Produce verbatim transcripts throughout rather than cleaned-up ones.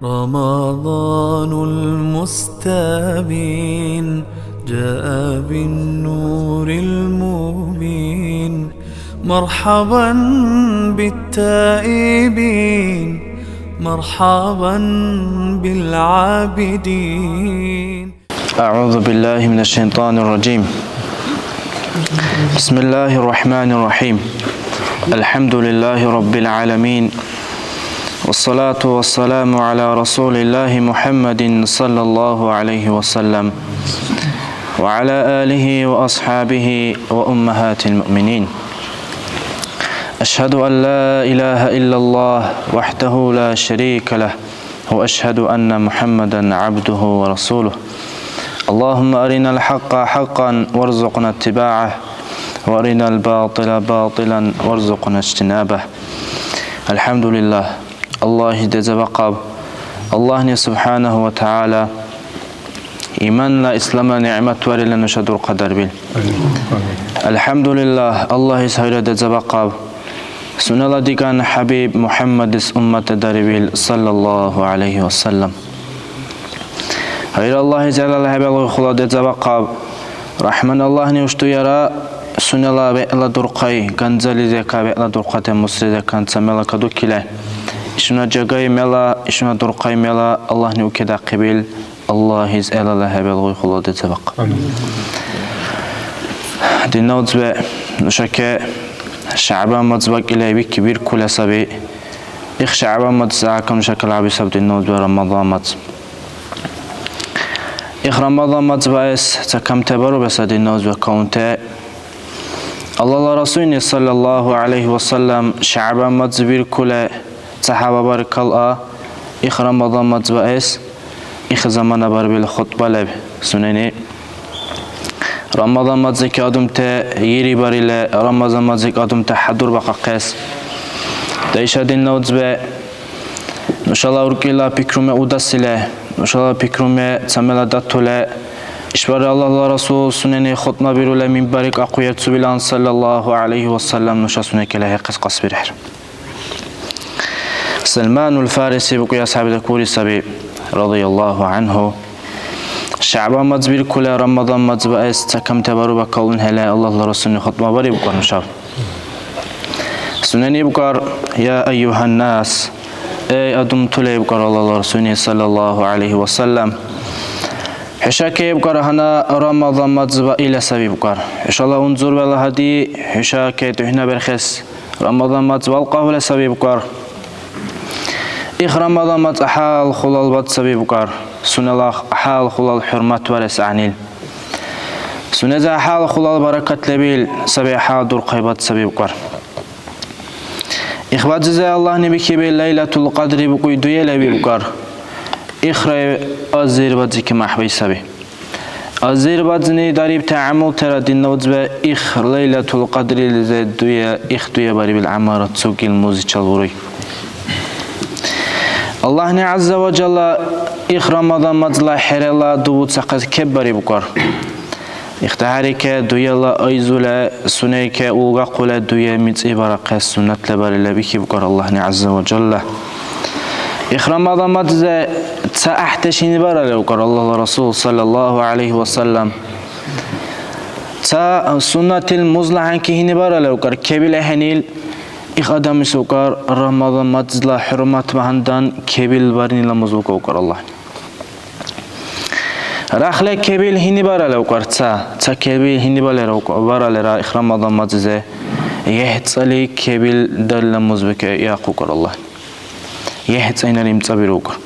رمضان المستبين جاء بالنور المبين. مرحبا بالتائبين، مرحبا بالعابدين. أعوذ بالله من الشيطان الرجيم. بسم الله الرحمن الرحيم. الحمد لله رب العالمين. والصلاة والسلام على رسول الله محمد صلى الله عليه وسلم وعلى آله وأصحابه وأمهات المؤمنين. أشهد أن لا إله إلا الله وحده لا شريك له، وأشهد أن محمدا عبده ورسوله. اللهم أرنا الحق حقا وارزقنا اتباعه، وأرنا الباطل باطلا وارزقنا اجتنابه. الحمد لله. Аллагьис деза бахъаб. Аллагьни субхӀянаху ва тагӀяла иманла, исламла нигӀмат варили нуша дурхъадарбил. АлхӀямдулиллагь, Аллагьис хайра деза бахъаб. Сунела диган ХӀябиб МухӀяммадлис умматла дарибил, саллаллагьу гӀялайгьи ва саллям. Гьайра Аллагьис гӀелала хӀебелгъи хъула деза бахъаб. РахӀман Аллагьни ушту яра сунела вегӀла дурхъай, ганзализека вегӀла дурхъати мусризекан ца мела кадукили. Ишгъуна жагай мела, ишгъуна дурхъай мела Аллагьни укедяхъибил. Аллагьис гӀелала хӀебелгъуй хъула децӀабахъа. Амин. Динна уцбе, нушаке ШягӀбан мадз бакӀили вики биркула саби. Их ШягӀбан мадз ца кам нушакала хӀябисаб динна уцбе Рамадан мадз. Их Рамадан мадз баэс ца камте барубеса динна уцбе каунте. Аллала Расулни саллаллагьу гӀялайгьи ва саллям ШягӀбан мадз биркула. Ца хӀяба баркалла, их Рамадан мадз баэс, их замана барбил хутӀба леб сунени. Рамадан мадзики адамти ири барили, Рамазан мадзики адамти хӀядурбахъахъес. Дайша динна уцбе, нушала уркӀила пикруме удасили, нушала пикруме ца мела датули, ишбархӀи Аллагьла Расул сунени хутӀма бирули минбарик ахъуерцубилан, саллаллагьу гӀялайгьи ва саллям, нуша сунекӀила хӀекьес кьасбирехӀе. Салманул Фариси букӀуя сахӀяби дакури саби, радияллагьу гӀянгьу. ШягӀбан мадз биркула, Рамадан мадз баэс ца камти баруба калунхӀели, Аллагьла Расулни хутӀма бариб букӀар нушаб. Сунени букӀар, я айюгьаннас, эй адамтули букӀар Аллагьла Расулни, саллаллагьу гӀялайгьи ва саллям. ХӀуша кебкӀар гьанна Рамадан мадз баила саби букӀар. ХӀушала унзурбала гьади, хӀуша ке тухӀнаберхес Рамадан мадз валкьагьула саби букӀар. Их Рамадан мадз гӀяхӀял хулал бадз саби букӀар. Сунела гӀяхӀял хулал хӀурматбарес гӀягӀнил. Сунеза гӀяхӀял хулал баракат лебил саби, гӀяхӀял дурхъай бадз саби букӀар. Их бадзизи Аллагьни бихьибил Лайлатул Кьадри букӀуй дуе леби букӀар. Ихра азир бадзики махӀбай саби. Азир бадзни дарибти гӀямултира динна уцбе их Лайлатул Кьадрилизи дуя, их дуя барибил гӀямарат цугил музичал буруй. Аллагьни ГӀязза ва Жалла их Рамадан мадзла хӀерела дубуцахъес кеббариб букӀар. Ихтахарике дуяла айзула, сунейке улгахъула дуя мицӀи барахъес суннатла барила бихьиб букӀар Аллагьни ГӀязза ва Жалла. Их Рамадан мадзе ца гӀяхӀдеш гьинибаралли укӀар Аллагьла Расул, саллаллагьу гӀялайгьи ва саллям. Ца суннатил музла гьанки гьинибаралли укӀар, кебил ахӀенил, их адамис укӀар Рамадан мадзла хӀурмат багьандан кебил барнила муз лука укӀар Аллагь. Рахла кебил гьинибаралли укӀар ца, ца кебил гьинибалера укӀар, бараллира их Рамадан мадзе, гӀехӀцӀали кебил дарила муз бикӀахъу укӀар Аллагь. ГӀехӀцӀайнар имцӀабиру укӀар.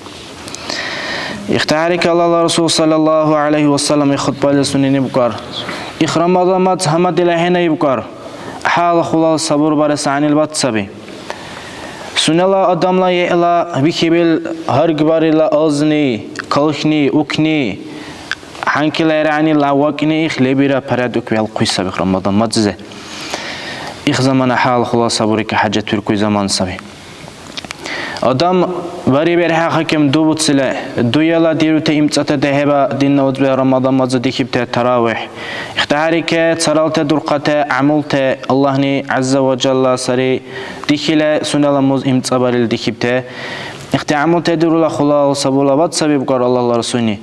Ихтиярик Аллагьла Расул саллаллагьу гӀялайгьи ва саллям их хутӀбала сунени букӀар. Их Рамадан мадз гьамадил ахӀена ибкӀар. ГӀяхӀял хулал сабур барес гӀягӀнил бац саби. Сунела адамла гӀела бихьибил гьаргбарила азни, калхни, укни, хӀянкила гӀергӀнила вакӀни их лебира порядок вялхъуй саби Рамадан мадзе. Их замана гӀяхӀял хулал сабурики хӀяжатбиркуй заман саби. Адам бари берхӀехъахъем дубуцила, дуяла дирути имцӀати дехӀеба, динна уцбе, Рамадан маза дихибти таравихӀ. ИхтахӀерике царалте дурхъате гӀямулте Аллагьни ГӀязза ва Жалла сари дихьила сунела муз имцӀабарили дихибти. Ихти гӀямулте дирула хулал сабурлабад саби букӀар Аллагьла Расулни.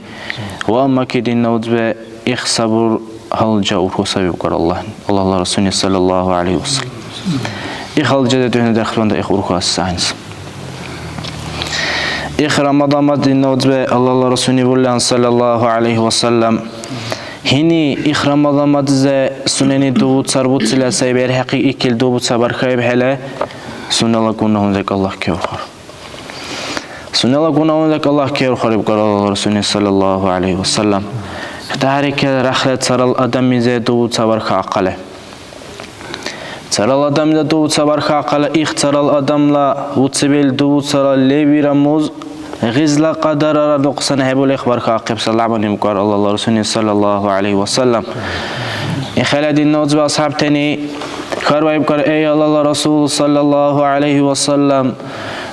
Ва аммаки, динна уцбе, их сабур гьалжа урху саби букӀар Аллагь, Аллагьла Расулни саллаллаху гӀялайхи ва саллям. Их гьалжа дедугьни дерхланда их урху асанс. Их Рамадан маз, динна уцбе, Аллагьла Расулни бурлян саллаллаху гӀялайхи ва саллям. Гьини их Рамадан маззе сунени дубуцар буцила сай, берхӀехъи икил дубуца бархаибхӀели, сунела гунагьунзек Аллагь кевхар. Сунела гунагьунзек Аллагь керхур ибкӀар Аллагьла Расулни саллаллаху гӀялайхи ва саллям. ИхтахӀерикел рахли царал адамлизи дубуца бархахъали. Царал адамлизи дубуца бархахъали, их царал адамла уцибил дубуцара лебира муз, гъизла кьадарара духъсан хӀебули их бархахъиб саламан ибкӀар Аллагьла Расулни саллаллаху гӀялайхи ва саллям. Ихала, динна уцби, асхӀябтани хьарбаибкӀар: «Эй Аллагьла Расул саллаллаху гӀялайхи ва саллям,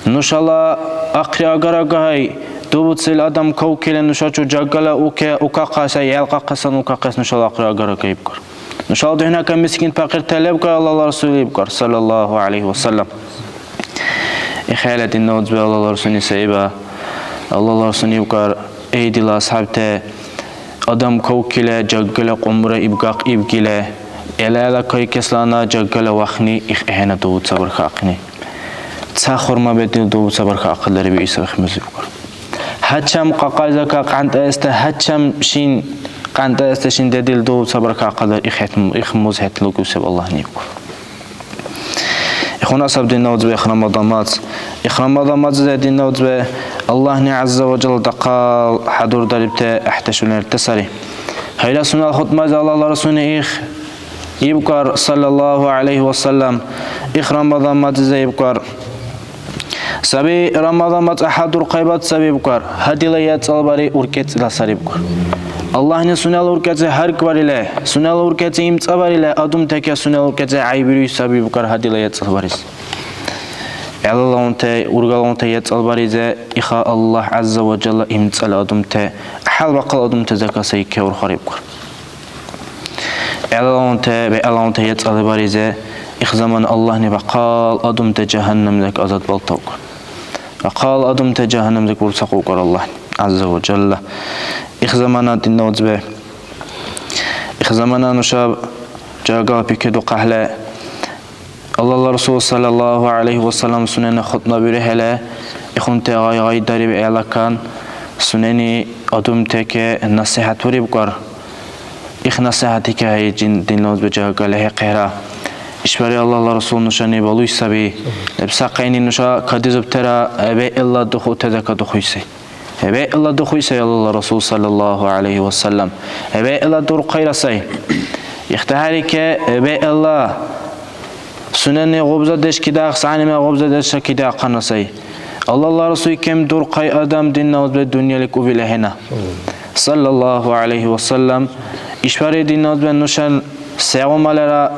нушала ахъри агара гьай, дубуцил адам кавкили нушачу жагала уке укахъес, ай, хӀелкьахъесан укахъес нушала ахъри агара гьай», ибкӀар. «Нушала духӀнакан мискин-пакьирта лебкӀа, Аллагьла Расул», ибкӀар, саллаллаху гӀялайхи ва саллям. Ихала, динна уцби, Аллагьла Расулни саиба. Аллагьла Расулни ибкӀар: «Эй дила асхӀябти, адам кавкили жагала кьумра ибгахъ ибгили, гӀелала кайкеслана жагала вахни их гӀена дубуца бархахъни. Ца хурма бедил дубуца бархахъалри биисаб их муз», ибкӀар. Гьачам кьакьайзака къантӀаэсте, гьачам шин къантӀаэсте шин дедил дубуца бархахъалри их хӀет-, их муз хӀед лугусеб Аллагьни ибкӀар. Ихуна саб, динна уцби, их Рамадан маз. Их Рамадан маззе, динна уцби, Аллагьни ГӀязза ва Жалла дахъал хӀядурдарибти гӀяхӀдешуни лерти сари. Хайра сунела хутӀбази Аллагьла Расулни их ибкӀар, саллаллаху гӀялайхи ва саллям, их Рамадан маззе ибкӀар. Саби Рамадан мацӀа хӀядурхъайбат саби букӀар, гьадила яцӀал бари уркӀецӀила сари букӀар. Аллагьни сунела уркӀецӀи гьаргбарили, сунела уркӀецӀи имцӀабарили, адамтаке сунела уркӀецӀи гӀяйбируй саби букӀар гьадила яцӀал барис. ГӀелалаунти, ургалаунти яцӀал баризи иха Аллагь ГӀязза ва Жалла имцӀали адамти, хӀял бахъал адамти закасайки урхари букӀар. ГӀелалаунти, бегӀлаунти яцӀали баризи, их замана Аллагьни бахъал адамти жагьаннамлик азадбалтаур. Бахъал адамти жагьаннамлик бурцахъулхъур Аллагь ГӀязза ва Жалла. Их замана, динна уцби, их замана нушаб жагала пикридухъахӀели, Аллагьла Расул саллаллаху гӀялайхи ва саллям сунени хутӀба бирехӀели, ихунти гъай-гъайдариб гӀелакан, сунени адамтаке насихӀят буриб букӀар. Их насихӀятике гьайчи, динна уцби, жагали хӀехъехӀра. ИшбархӀи Аллагьла Расул нушани балуй саби. Лебсахъайни нуша кадизубтира вегӀла духу тезака духуйси. ВегӀла духуй сай Аллагьла Расул саллаллаху гӀялайхи ва саллям. ВегӀла дурхъайра сай. ИхтахӀерике, вегӀла сунени гъубзадеш кидахъес гӀягӀнима гъубзадеша кидахъанна сай. Аллагьла Расул кем дурхъай адам, динна уцби, дунъялик убил ахӀена. Саллаллаху гӀялайхи ва саллям. ИшбархӀи, динна уцби, нушан сегъумалара,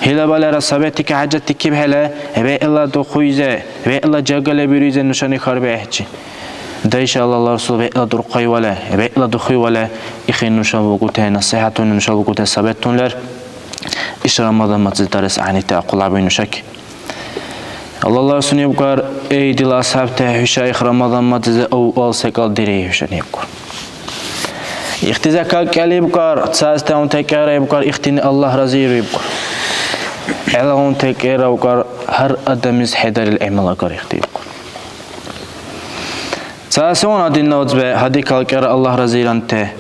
хӀилабалара советика хӀяжатдикибхӀели, вегӀла духуйзи, вегӀла жагали бируйзи нушани хьарбиахӀехӀе. Дайша Аллагьла Расул вегӀла дурхъайвала, вегӀла духуйвала, ихъи нуша лугути насихӀятуни, нуша лугути советуни лер. Иш Рамадан мацӀи дарес гӀягӀнити акьулаби нушаки. Аллагьла Расулни букӀар: «Эй, дила асхӀябти, хӀуша их Рамадан мацӀизи авъал секӀал дирехӀе хӀушани», букӀар. Ихти закат кӀел ибкӀар, цаэс даунти кӀера ибкӀар, ихтини Аллагь разииру ибкӀар. ГӀелгъунти кӀера укӀар, гьар адамлис хӀедарил гӀямал агар ихти ибкӀар. Ца сегъуна, динна уцби, гьади калкӀера Аллагь разиранте?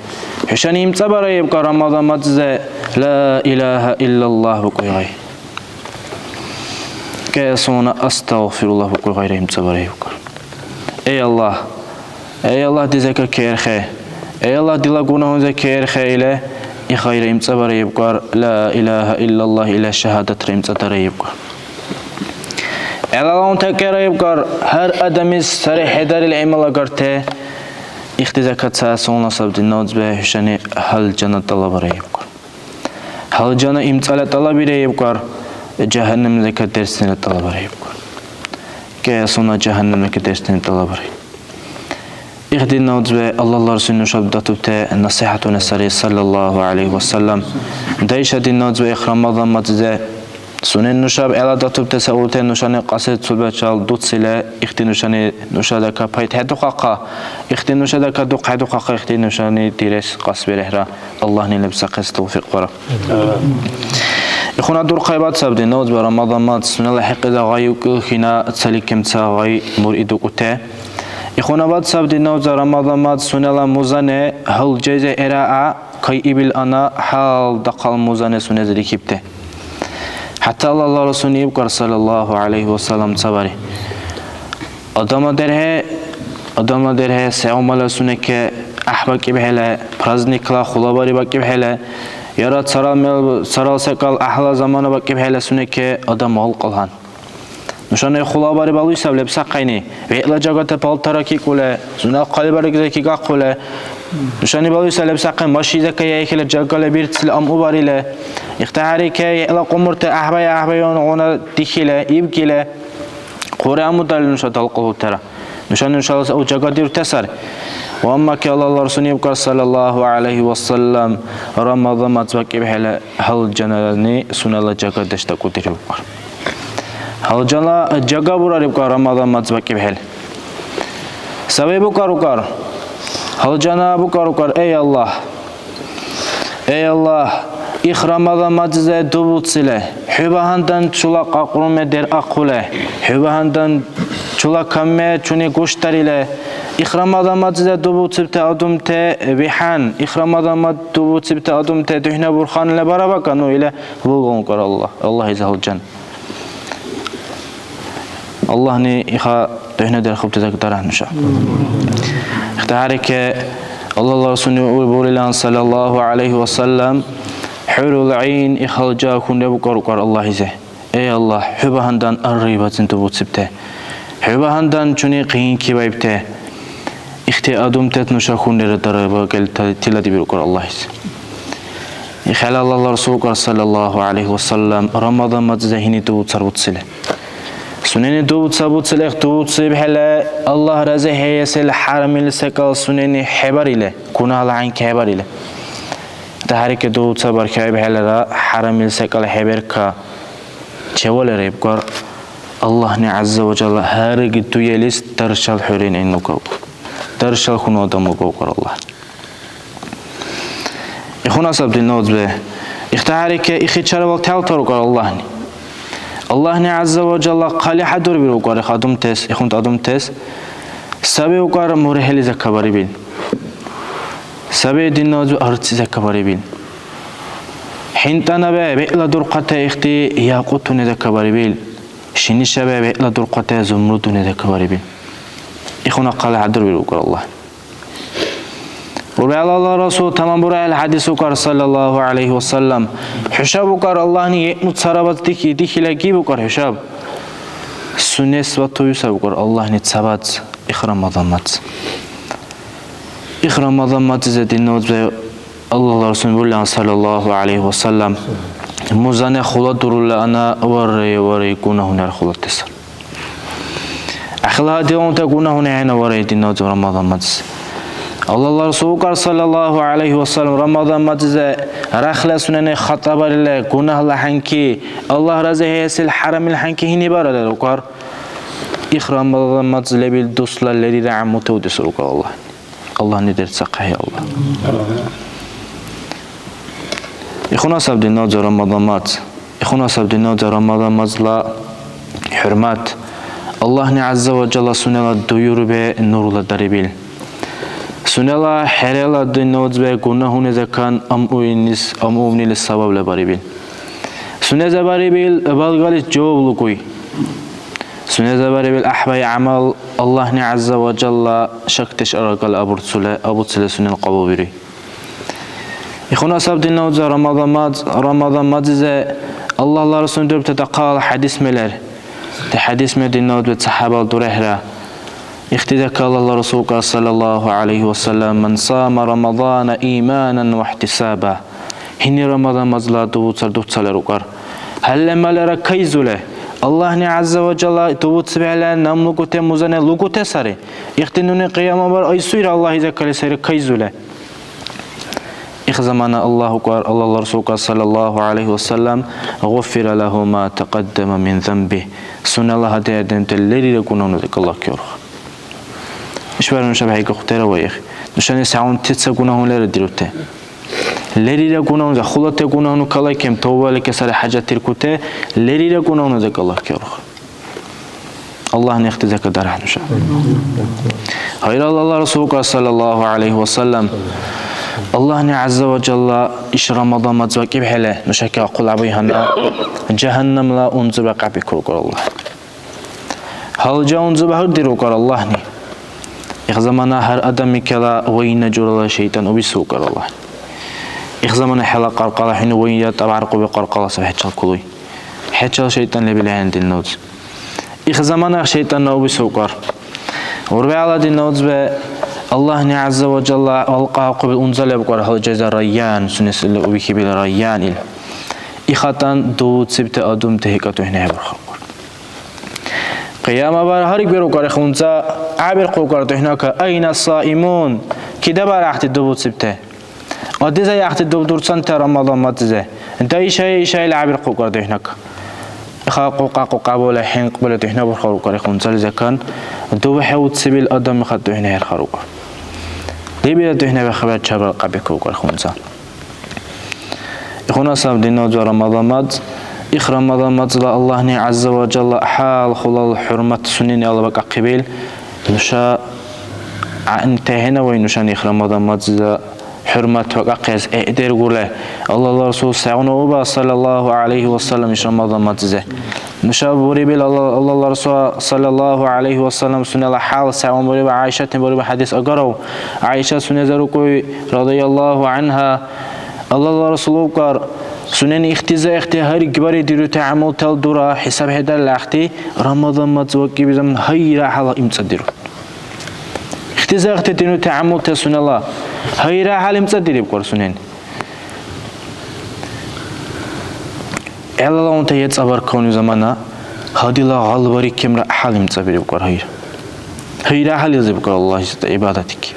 ХӀушани имцӀабара ибкӀар Рамадан мацӀизи ла илагьа иллаллагь букӀуй гъай. КӀел сегъуна астагъфируллагь букӀуй гъайра имцӀабара ибкӀар. Эй Аллагь! Эй Аллагь, дизека керхе! Эй Аллагь, дила гунагьунзе керхе или, и гъайра имцӀабара ибкӀар ла илагьа иллаллагь или шагьадатра имцӀадара ибкӀар. ГӀелалаунти кӀера ибкӀар, гьар адамлис сари хӀедарили гӀямал агарти. Ихти закат ца сегъуна саб, динна уцби, хӀушани гьалжана тӀалабара ибкӀар. Гьалжана имцӀала тӀалабира ибкӀар, жагьаннамлика дерснила тӀалабара ибкӀар. кӀиэсуна жагьаннамлике дерсни тӀалабариб. Их динна узби, Аллагьла Расул нушаб датубти насихӀятуни сари, саллаллаху гӀялайхи ва саллям. Дайша динна узби, их Рамазан мазизе сунен нушаб гӀела датубти саулти нушани кьаси цулбачал дуцили, ихди нушани нушадака пайд хӀедухъахъа, ихди нушадака дукь хӀедухъахъа, ихди нушани дирес кьасбирехӀра. Аллагьни лебсахъес тавфикь бара. Ихуна дурхъайбат сабди, наб узби, Рамазан маз сунела хӀекьлиза гъай укил хина цали кемца гъай муридукӀути. Ихунабад сабди, наб узби, Рамазан маз сунела музани гьалжайзи гӀераа кайибил ана гьал дахъал музани сунези дихьибти. ХӀятта Аллагьла Расулни ибкар, саллаллаху гӀялайхи ва саллям, цабари. Адамла дерхӀе, адамла дерхӀе, сегъумала сунеке гӀяхӀбакӀибхӀели, праздникла хулабари бакӀибхӀели, яра царал мер-, царал секӀал гӀяхӀла замана бакӀибхӀели сунеке адам гъалкьалгьан. Нушани хулабари балуй саб лебсахъайни, вегӀла жагати палтара кикӀули, сунела хъалибарглизи кикахъули, нушани балуй саб лебсахъай машизака яихьили жагали бирцли амъубарили, ихтахӀярике, вегӀла кьумурти гӀяхӀбай-гӀяхӀбайунгъуна дихили, ибкили, Хъури амудали нуша далкьахъутира. Нушани нушала саби жагадирути сари. Ва аммаки Аллагьла Расулни ибкар, саллаллаху гӀялайхи ва саллям, Рамазан маз бакӀибхӀели, гьалжанани сунела жагадеш дакӀудири ибкар. Гьалжана жага бурар ибкар Рамазан маз бакӀибхӀели. Саби букар укар. Гьалжана букар укар, эй Аллагь! Эй Аллагь, их Рамазан мазизе дубуцили, хӀу багьандан чула кьакьруме деръахъули, хӀу багьандан чула камме чуни гушдарили, их Рамазан мазизе дубуцибти адамти бихӀян, их Рамазан маз дубуцибти адамти духӀнабурханли барабакӀа ну или лулгъункӀар Аллагь, Аллагь иза гьалжан. Аллагьни иха духӀнадерхъубти дагдарахӀ нуша. ИхтахӀярике, Аллагьла Расулни у-, бурилан, саллаллаху гӀялайхи ва саллям, хӀурул гӀяйн ихал жагьунра букар укар Аллагьизе. Эй Аллагь, хӀу багьандан аргъибацин дубуцибти. ХӀу багьандан чуни къинкибаибти. Ихти адамтас нуша хьунрира даргабаркӀили та-, тиладибиркур Аллагьис. ИхӀела Аллагьла Расул укар, саллаллаху гӀялайхи ва саллям, Рамазан мазизе гьини дубуцар буцили. Сунени дубуца буцили, их дубуцибхӀели, Аллагь разихӀейэсил хӀярамил секӀал сунени хӀебарили, гунагьла гӀянки хӀебарили. ДяхӀрике дубуца бархьаибхӀелира, хӀярамил секӀал хӀеберка. Чевалира ибкар, Аллагьни ГӀязза ва Жалла гьарги дуялис даршал хӀурин гӀин лугав. Даршал хьунул адам лугавкар Аллагь. Ихуна саб динна узби. ИхтахӀярике ихи чарвал тялтарукар Аллагьни. Аллагьни ГӀязза ва Жалла хъали хӀядурбирукар их адамтес, ихунти адамтес. Саби укар мургьили закабарибил. Саби динна узби арци закабарибил. ХӀинтӀанабе бегӀла дурхъате ихти якьутуни дакабарибил. Шинишабе бегӀла дурхъате зумрудуни дакабарибил. Ихуна хъали хӀядурбирукар Аллагь. Ургала Аллагьла Расул таманбурахӀел хӀядис укар, саллаллаху гӀялайхи ва саллям. ХӀушаб укар Аллагьни гӀебну царабац дихи-, дихилаги букар хӀушаб. Сунес ва туюса букар Аллагьни цабац, их Рамазан мац. Их Рамазан мацӀизе динна узби Аллагьла Расул бурлян, саллаллаху гӀялайхи ва саллям, музани хула дурула ана варри, варри, гунагьунар хулатес. Ахила дигъунта гунагьуни хӀена варри динна узби Рамазан мацӀис. Аллагьла Расул укар, саллаллаху гӀялайхи ва саллям, Рамазан мацӀизе рахла сунени хатӀабарили, гунагьла хӀянки, Аллагь разихӀейэсил хӀярамил хӀянки гьини баралра укар. Их Рамазан мацӀ лебил дусла лерира гӀямму тавдесур укар Аллагь. Аллагьни дерцахъехӀе, Аллагь. Ихуна саб динна узби Рамазан мацӀ. Ихуна саб динна узби Рамазан мацӀла хӀурмат. Аллагьни ГӀязза ва Жалла сунела дуюрбе нурла дарибил. Сунела хӀерела динна узби гунагьуни закан амъуинис, амъувнили сабаб лебарибил. Сунеза барибил балгалис жаваб лугуй. Сунеза барибил гӀяхӀбай гӀямал Аллагьни ГӀязза ва Жалла шакдеш арагал абурцули, абуцили сунела кьабулбири. Ихуна саб динна узби Рамазан мацӀ, Рамазан мацӀизе Аллагьла Расул дурибти дахъал хӀядис мелер. Ти хӀядис мер динна узби ца хӀябал дурехӀра. Ихтидакка Аллагьла Расул ка, саллаллаху гӀялайхи ва саллям, «Ман сама Рамазана иманан ва ихтисаба». Гьини Рамазан мацӀла дубуцар дуцалер укар. Гьалли-маллира кайзули, Аллагьни ГӀязза ва Жалла дубуцибхӀели нам лугуте, музане лугуте сари. Ихти нуни кьиямабар айсуйра Аллагьизе кали сайри кайзули. Их замана Аллагь укӀар, Аллагьла Расул укӀар, саллаллаху гӀялайхи ва саллям, «Гъуфира лаху ма такьаддама мин занбих». Сунела гьади-, гьадиадемти лерира гунагьуни декӀалахъ керух. ИшбархӀи нушаб хӀейгахъутира ваихъи. Нушани сегъунти ца гунагьуни лера дирути? Лерира гунагьуни, хулати гунагьуни калайкем, тавбалике сари хӀяжатдиркути, лерира гунагьуни декӀалахъ керух. Аллагьни ихтизака дархьа нуша. Гьайрал Аллагь Расулка, саллаллаху гӀялайхи ва саллям, Аллагьни ГӀязза ва Жалла иш Рамадан маз вакӀибхӀели, нуша кахъулаби гьанна, жагьаннамла унзурбе кьяпӀикуркур Аллагь. Гьалжа унзурбе гьардирукар Аллагьни. Их замана гьар адамикела вайна журала шайтӀан убисукар Аллагьни. Их замана хӀела къаркъала хӀуни вайна тӀабгӀяркъуби къаркъала саби хӀечил кулуй. ХӀечил шайтӀан лебил ахӀен динна уц. Их замана шайтӀанна убисукар. УрбегӀла динна уцбе Аллагьни ГӀязза ва Жалла алкӀахъуби унза лебкар гьалжаза Райян, сунесили убихьибил Райян ил. ИхатӀан дувцибти адамти хӀекьатухӀнахӀебурхахъур. Кьиямабар гьаргбирукар их унза, гӀябирхъукар духӀнака, «Айна саимун?» Кида барахъти дубуцибти? Адиза яхъти дубдурцанти Рамадан мацизе. Да ишая, ишая ил гӀябирхъукар духӀнака. Хакъу-, къакъу-, къабула, хӀенкьбула духӀнабурхарукар их унзали закан. Дубу хӀевуцибил адам ихъа духӀнахӀерхарукар. Лебила духӀнабяхъибад чябал кьяпӀикукар их унза. Ихуна саб динна узба Рамадан мадз. Их Рамадан мадзла Аллагьни ГӀязза ва Жалла хӀял хулал хӀурмат сунени алабакӀахъибил. Нуша гӀягӀнитехӀена вай нушани их Рамадан мадзла хӀурмат бакӀахъес гӀедергули. Аллагьла Расул сегъуна уба, саллаллаху гӀялайхи ва саллям, иш Рамадан мадзе? Нуша бурибил, Алла-, Аллагьла Расул, саллаллаху гӀялайхи ва саллям, сунела хӀял сегъун буриба, ГӀяйшатни буриба хӀядис агарав? ГӀяйша сунеза рукӀуй, радияллаху гӀанхӀа, Аллагьла Расул укар, сунени ихтиза-ихти гьаргбари дирути гӀямултал дура, хӀисаб хӀедарли ахти, Рамадан мадз вакӀиб заман гьайра хӀяла имцӀадиру. Ихтиза-ихти динути гӀямулти сунела гьайра хӀял имцӀадирибкар сунени. ГӀелалаунти ецӀабаркауни замана гьадила гъалабарикемра хӀял имцӀабирибкар гьайра. Гьайра хӀял илзибкар Аллагьис гӀибадатики.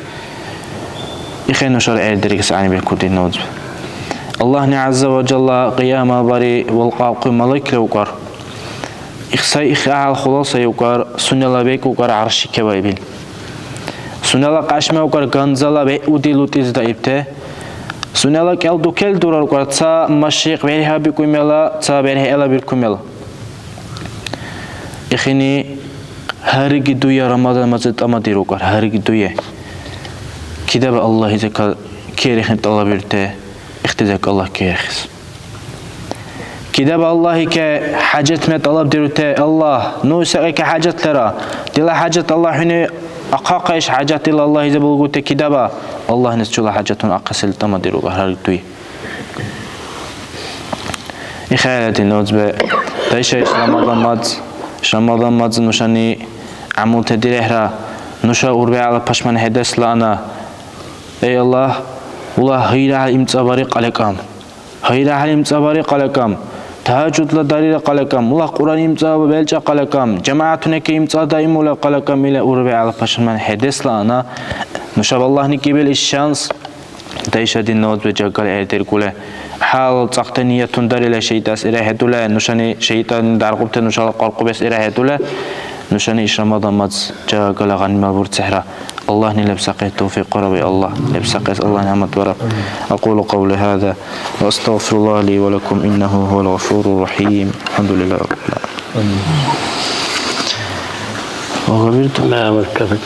Ихъен нушара гӀердиргес гӀягӀнибиркур динна узби. Аллагьни ГӀязза ва Жалла кьияма бари валкьаахъуй малайкла укар. Их сай, их гӀяхӀял хулал сай укар, сунела бекӀ укар гӀярши кебаибил. Сунела кьяшми укар ганзала бегӀ уди лутӀизи даибти. Сунела кӀел дукел дурар укар, ца машрикь берхӀа бикӀуй мела, ца берхӀела биркуй мела. Ихини гьарги дуя Рамадан маза тӀамадирукар, гьарги дуя. Кидаба Аллагьизака керихни тӀалабирте, ихтизак Аллагь керихис. Кидаба Аллагьике хӀяжатме тӀалабдирути, Аллагь, ну секьяйке хӀяжатлира, дила хӀяжат Аллагь хӀуни ахъахъес хӀяжат дила Аллагьизе булгути кидаба, Аллагьнис чула хӀяжатун ахъесил тӀамадиру гьаргтуй. ИхӀелати нузбе, дайша иш Рамадан мадз, иш Рамадан мадз нушани гӀямулти дирехӀра, нуша урбегӀла пашман хӀедесла ана. Эй Аллагь, ула гьайра имцӀабари къалекам. Гьайра хӀял имцӀабари къалекам, тагьажудла дарира къалекам, улаг Кьуръан имцӀаба белчӀа къалекам, жамагӀятунаки имцӀа даимула къалекам ила урбегӀла пашман хӀедесла ана, нушаб Аллагьни кибил иш шанс, дайша динна узби жагали гӀердиркули, хӀялал цӀакьти ниятун дарила шайтӀас ирахӀедули, нушани шайтӀан даргъубти нушала къаркъубес ирахӀедули, нушани иш Рамадан мадз жагала гъанимал бурцехӀра. Аллагьни лебсахъес тавфикь бараб, ай Аллагь, лебсахъес Аллагь нигӀмат бараб. أقول قولي هذا وأستغفر الله لي ولكم إنه هو الغفور الرحيم. الحمد لله رب العالمين. Вагабирту? Нагь, баркалла.